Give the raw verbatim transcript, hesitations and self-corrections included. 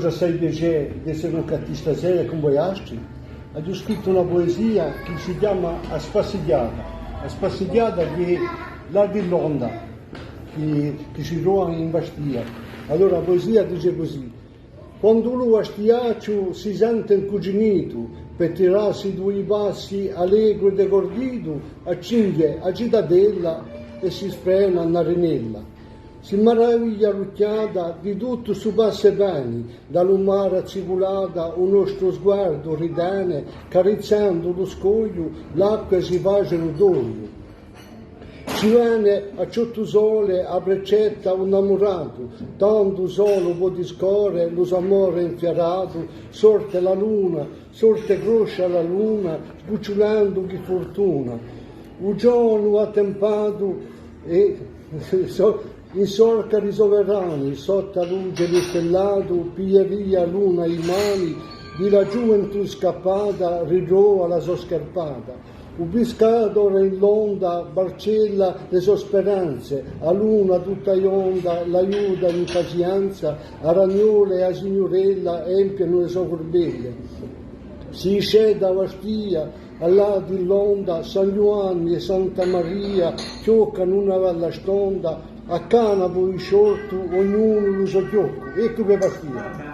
Assai piacè d'esse cun voi sta sera, cun voi astri. Aghju scrittu una puesia chì si chjama A Spassighjata. A Spassighjata chì hè là di l'Onda, chì, chì si trova in Bastia. Allora, a puesia dice cusì. Quandu lu bastiacciu si sente incucinitu, per tirassi dui passi allegru è decorditu, accinghje a citadella è si sfrena in Arinella. Si maraviglia l'uchjata di tuttu stu passa è veni, da lu mare azziculata u nostru sguardu ritene, carizzandu lu scogliu, l'acque si facenu d'oliu. Ci vene à ciottu sole à Bricetta u nnamuratu, tandu solu pò discorre lu so amore infiaratu, sorte la luna, sorte groscia la luna, sbucciulandu chì furtuna. U ghjornu attimpatu è so-, in sorca di suverani, sottu à luce di stellatu, piglieria luna in mani, di la ghjuventù scappata, ritrova la so scarpata. U piscadore in l'onda barcella e so speranze, a luna tutta ionda l'aiuta in pacienza, a ragnole è a signurella empienu e so curbelle. Si sceta Bastia, à là di l'onda, San Ghjuvanni è Santa Maria chjoccanu una bella stonda, à canapu di sciortu, ognunu lu so chjoccu. Eccu per Bastia.